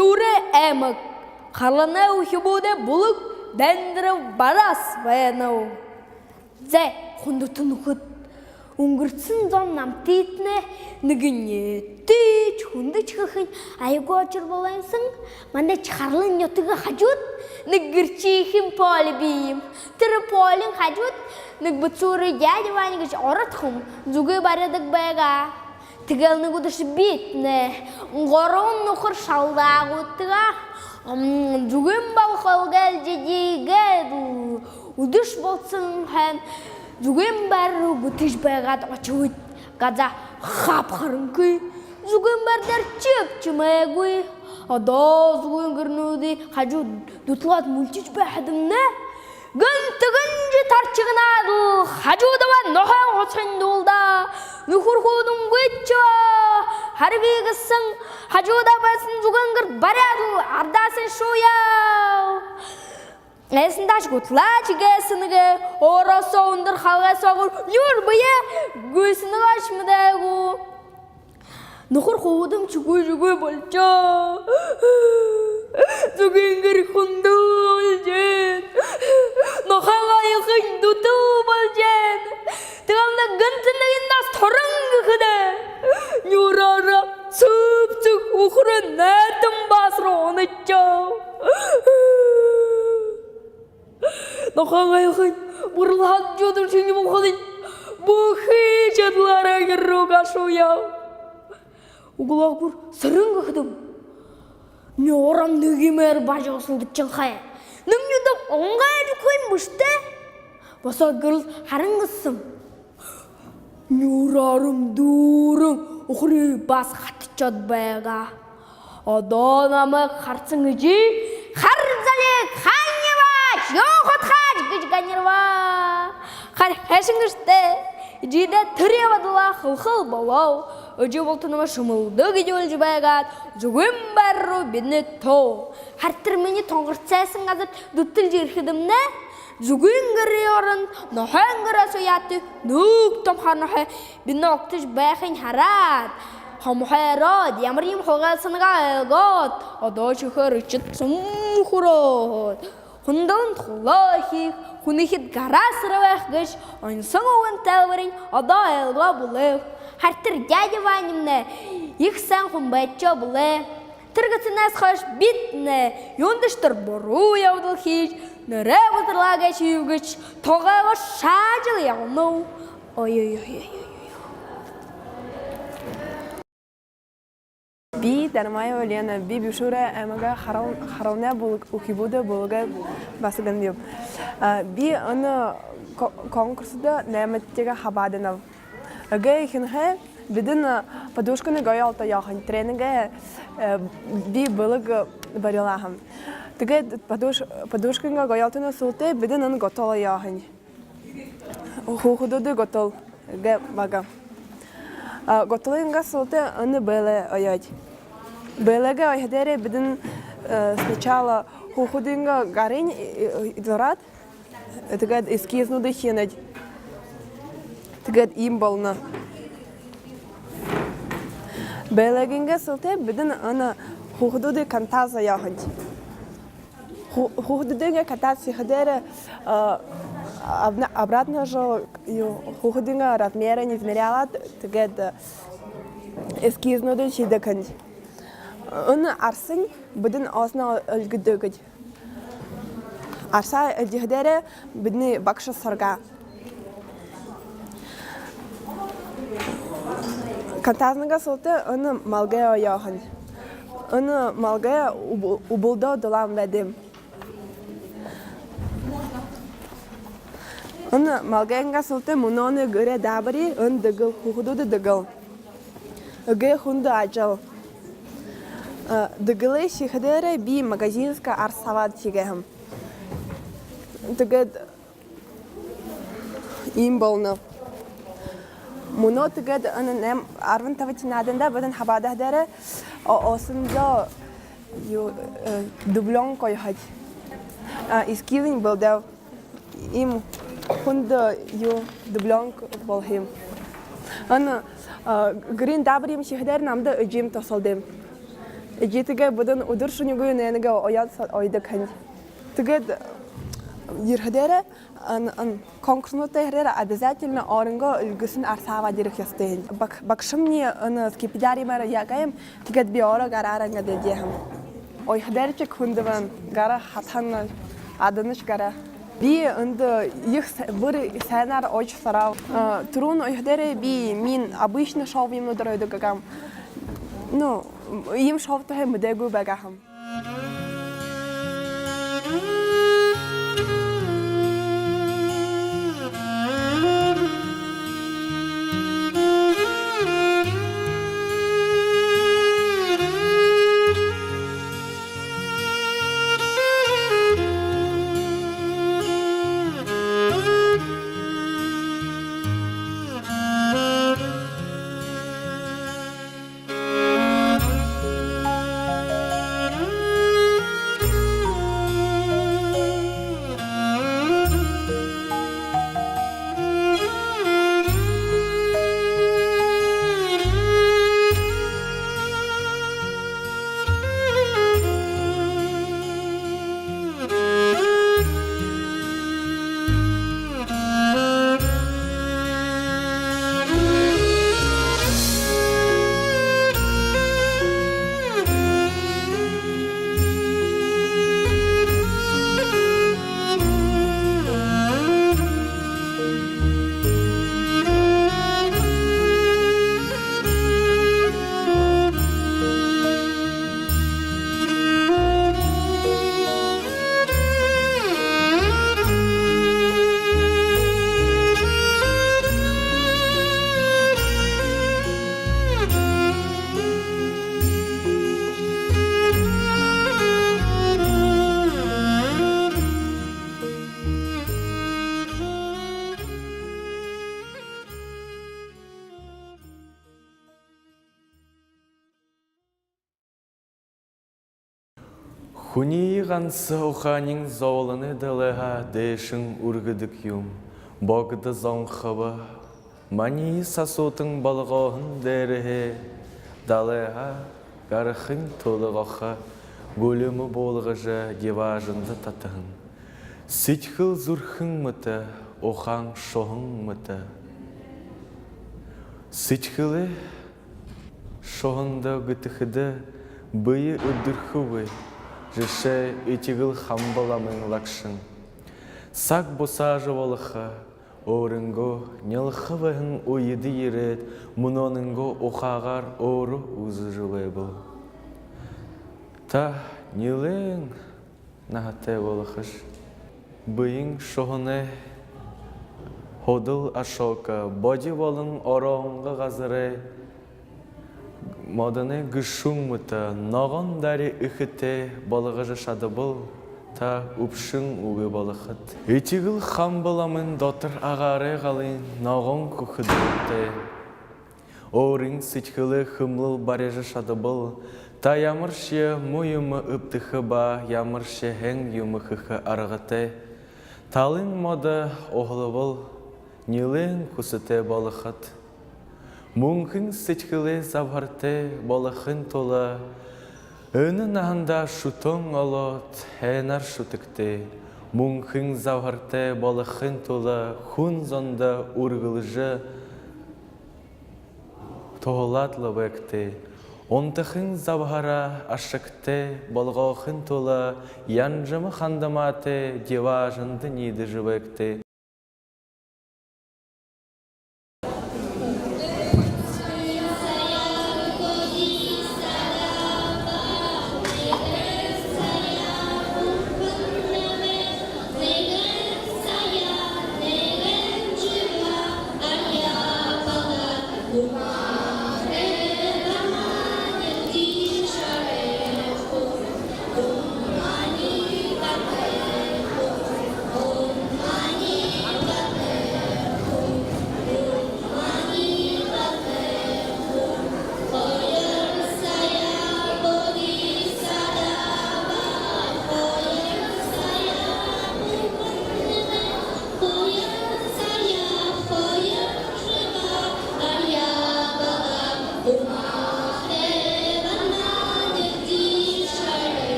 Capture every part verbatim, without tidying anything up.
Бишүүрэй аймаг. Харалнай үхибүүдэй бүлэг Дэндров Барас байнал. Зэ, хүндэтэ нүхэд, үнгэрһэн зун намтатнай нэгэнэйшье хүндэ хэхын аягүй ушар болоһон. Манайшье Харалай нютагай хажууда нэгэ гэршэхэн поле бии юм. Тэрэ полиин хажууда нэгэ Бишүүрэй дядя Ваня гэжэ ород хүн зүгы баридаг байгаа. Тиигээл нэгэ үдэшэ бидэнэй гурбан нүхэр шалдаа гүйтээ. Зүгын балхалгаал жэдигээд лэ үдэшэ болоһон хойно зүгын байра руу гүтэжэ байгаад ошооб. Газаа хаб харанхы. Зүгын байра дээрэ шэб шэмээгүй. Одоо зүгын гэрнүүдэй хажуу дүтэлөөд мүлхижэ байхадамнай, гэнтэ гэнжэ таршагнаад лэ хажуудаа нохойн хосхонь дуулдаа. Нүхэр хүбүүдынь гүйшөө. Харгы гэһэн хажуудаа байһан зүгын гэр бариад лэ ардаһаань шууяа. Эсэндээшье гуталааша гээшэ нэгэ, өөрөөһөө үндэр халгай соогуур нюур бэеэ гүйһэнэйшье мэдээгүй. Нүхэр хүбүүдынь шүгы-шүгы болошоо. Зүгын гэр хүндэ болжо байна. Нохойн аялгань дүтэлжэ байна. Тиигээд лэ гэнтэ нэгэн дас торон гэхэдэ, нюураараа сэбшэг үхэрэй найтан баһа руу унашоо. Нохойн аялгань буралхажа, шэнги болоходонь, бүхы шадалаараа гэр руу гашууяа. Үглөөгүүр сэрэн гэхэдэм, нюурам нэгэ юумээр бажа ошолдошонхой. Нэгэ нюдөө унгажа үгэхэ юм бэшэ даа. Босоод гэрэл харан гэһэм, нюураарам дүүрэн үхэрэй баһа хаташоод байгаа. Одоо намайе хараһан эжы: «Хара залиг, хаанабши, юу худхааш?» — гэжэ ганирба. Хар-, хайшан гээшэб даа? Эжыдээ тэрэ бодолоо хэлэхэл болоо. Эжы булта намайе шэмэлдэ гэжэ хэлэжэ байгаад, зүгын байра руу бидэнэй тоо. Хар тэрэ минии тунгарсаһан газарта дүтэлжэ ерэхэдэмнай, зүгын гэрэй орондо нохойн гэрһээ сууяад, нүгөө том хара нохой бидэнэй угтажа байхыень хараад, хомхойроод, ямар юумэ хулгайлһанаа ойлгоод, одоо шэхэр эшэд сум хүрөөд, хүндэлэн тулаа хэхэ, хүнэйхид гараа сэрбэхэ гэжэ онсо үгын тайлбариень одоо ойлгоо бэлэйб. Хар тэрэ дядя Ванямнай ехэ һайн хүн байшоо бэлэй. Тэрэ гэһэнһээ хойшо бидэнэй юундэшье тэрэ буруу ябадал хэжэ, нэрээ бузарлаа гээшэб гэжэ тогоогоо шаажал ябанаб. Ой-ой-ой-ой-ой. Би Дармаева Лена, би Бишүүрэй аймагай Харал-, Харалнай бүлэг, үхибүүдэй бүлэгэй басаган юм. А, би энэ ко-, конкурсдо наймадтайгаа хабааданаб. Эгээ эхинһээ бидэн, э, подушканай гоёолто ёохонь, тэрэнээ, э, би бэлэг барилаа һэм. Тиигээд подуш-, подушканай гоёолтоной һүүлдэ бидэн энэ готолоо ёохонь. Хүүгэдүүдэй готол гээ бага. А, готолынгаа һүүлдэ энэ бээлэ оёод. Бээлэгээ оёходоороо бидэн, э, сначала хүүгэдынгээ гарынь, э, э, зураад, тиигээд эскизнүүдые хэнэбди. Тиигээд иимэ болоно. Бээлэгынгээ һүүлдэ бидэн энэ хүүгэдүүдые катаһаа ёохонь. Ху-, хүүгэдүүдынгээ катаһаа хэхэдээрээ, а, обна-, обратно же, юу, хүүгэдынгээ размерынь измерялаад, тиигээд, э, эскизнүүдынь хэдэг һэн. Энэ арһыень бидэн өөһэнөө эльгэдэг. Арһаа эльгэхэдээрээ бидэнэй багша һургаа. Катаһанайнгаа һүүлдэ энэ малгай оёохонь. Энэ малгай үб-, үбэлдөө дулаан байдаг юм. Энэ малгайнгаа һүүлдэ мүнөөнэй гэрэй даабари, энэ дэгэл, хүүгэдүүдэй дэгэл. Эгээ хүндэ ажал. Э, дэгэлээ хэхэдээрээ би магазинһаа арһа абаад хэгээ һэм. Тиигээд иимэ болоно. Мүнөө тиигээд энэ нэм-, арбан табадахи нааданда бидэн хабаадаһадаараа о-, өөһэндөө юу, э, дублёнка оёхобди. А, эскизынь бэлдээб. Иимэ хүндэ юу, дублёнка болохо юм. Энэ, а, гэрэй даабари юумэ хэхэдээрээ намда эжым туһалдаг юм. Эжытэйгээ бидэн үдэр шэнэгүй нэнэгэ оёод са-, оёдог һэн. Тиигээд ерэхэдээрээ ан-, ан-, конкурснуудта ерэхэ обязательно оронгоо үльгэсэн арса абаад ерэхэ ёһотой һэн. Баг-, багшамни энэ скипидарьмаар яагаа юм, тиигээд би ороо гараараа иигээд эдеэһэм. Оёходооршье хүндэ байна, гара хатаһан, аданшье гара. Би эндэ ехэ с-, бүри һайнаар оёжо һурааб. Э, түрүүн оёходоороо би мин обычно шоу юумэнүүдээр оёдог байгаа юм. Ну, иимэ шоу тухай мэдээгүй байгаа һэм. Хүниие ганса ухааниинь зоболоной далайһаа дээшэнь үргэдэг юм. Богдо Зонхова маниие сасуутан болгоһон дээрэһээ далайһаа гарахын тула гохо гүлимэ буулгажа, диваажанда татаһан. Сэдьхэл зүрхэн мэтэ, ухаан шуһан мэтэ. Сэдьхэлэй шуһанда гэтэхэдэ, бэе үдэрхэгүй. Жэшээ, Этигэл Хамба ламын лагшан. Саг бусаажа болохо, өөрынгөө нялха байһан үедэ ерээд, мүнөөнэйнгөө ухаагаар өөрөө үзэжэ байбал, та нилээн наһатай болохош. Бэеын шуһанай һудал ашока, боди болон оронгой газарай модоной гэшүүн мэтэ, ногоон дари эхэтэй болгожо шадабал, та үбшэн үгы болохот. Этигэл Хамба ламын дотор агаарай галын ногоон хүхэ дуртай. Өөрын сэдьхэлээ хэмлэл барижа шадабал, та ямаршье муу юумэ эбдэхэ ба ямаршье һайн юумэ хэхэ аргатай. Талын модо уһалбал, нилээн хүсэтэй болохот. Мүнхын сэдьхэлээ забһартай болохын тула энэ наһандаа шүтөөн олоод, һайнаар шүтэгты. Мүнхын забһартай болохын тула хүн зондо үргэлжэ туһалаад лэ байгты. Унтахын забһараа ашагтай болгохын тула янжама хандамаатай диваажанда ниидэжэ байгты.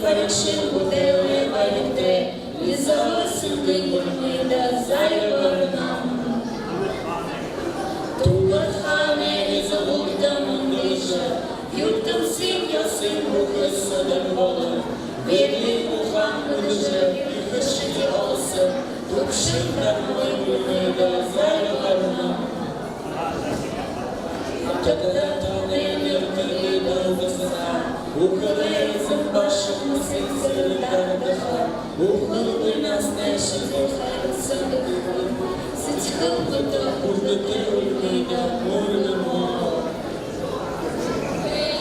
Аршын бүтээлэй баяртай, изагууртай сэнгээн үлмыдэ зай барнам. Түнхэн хаанай изагуурта мүндэлжэ, юртэмсын ёһын бүхы судар болон, бэеын ухаан мэдэжэ, ехэ шэди олоһон, түгшэн дармын үлмыдэ зай барнам. Тогтоотоной нэрэ тэрэ дуудаһан, үхэрэй эзэн баһа мүнөө сэрэгтэ дарадаха, үхэр буянай шэдиһэн, сэдьхэл бүтэн хүрэтэр үлмыдэ мүргэмөө.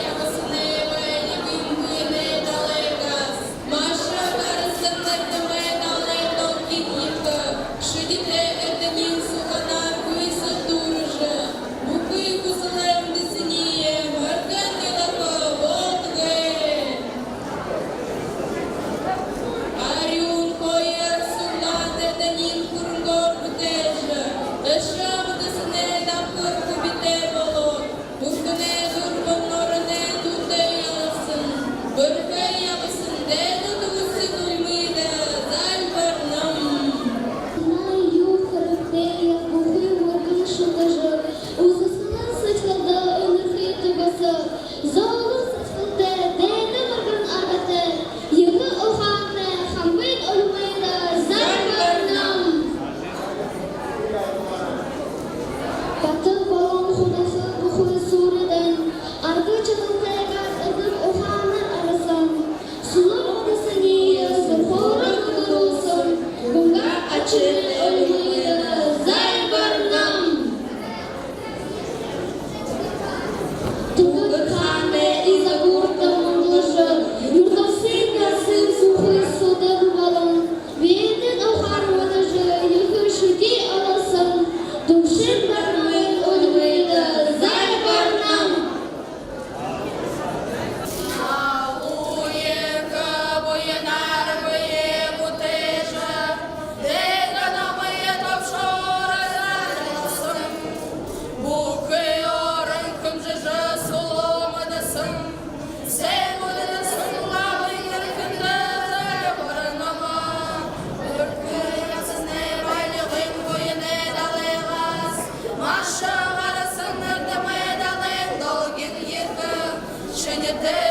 Ябаһанай баялиг буянай далайгаа, маша гараһан эрдэмэй далай долгин ехэ шэдитэй эрдэниин сугаараа гүйсэд дүүржэ, бүхы хүсэлэй үндэһэниие мордон илаха болтогой. Арюун хоёр суглаан эрдэниин хүрэнгөөр бүтээжэ, эшэ абаһанай дабхар хүбитэй болоод, Бурханай дүрбэн ороной дунда ялаһан, бэрхэ ябаһан дээдэ түгэһэн үлмыдэ зай барнам. Манай юу хэрэгтэй, бүхы мүргэн шэнгэжэ, үзэсхэлэн сэдьхэлдэ үнэрхы түгэһэн, зөөлэн сэдьхэлтэй, дээдэ мүргэн арадай, ехэ ухаантай хамбын үлмыдэ зай барнам. Бата болон худалха бүхы сууринь, арга шадалтайгаар эдэ ухаанаар арһан, сүлөө үндэһэниие зүрхөөрөө үдэрүүлһэн, гүнзэгы аршаан үлмыдэ зай барнам. Түмэн хаанай изагуурта мүндэлжэ, юртэмсын ёһын бүхы судар болон, бэеын ухаан мэдэжэ, ехэ шэди олоһон, түгшэн дармын үлмыдэ зай барнам. Агуу ехэ буянаар бэеэ бүтээжэ, дээдэ номой тобшоороо зайлуулһан, бүхы орон хэмжэжэ, сүлөө мэдэһэн, сэн үдэдэ сэнлабын эрхэндэ зай барнам. Бэрхэ ябаһанай баялиг буянай далайгаа, маша гараһан эрдэмэй далай долгин ехэ шэдитэй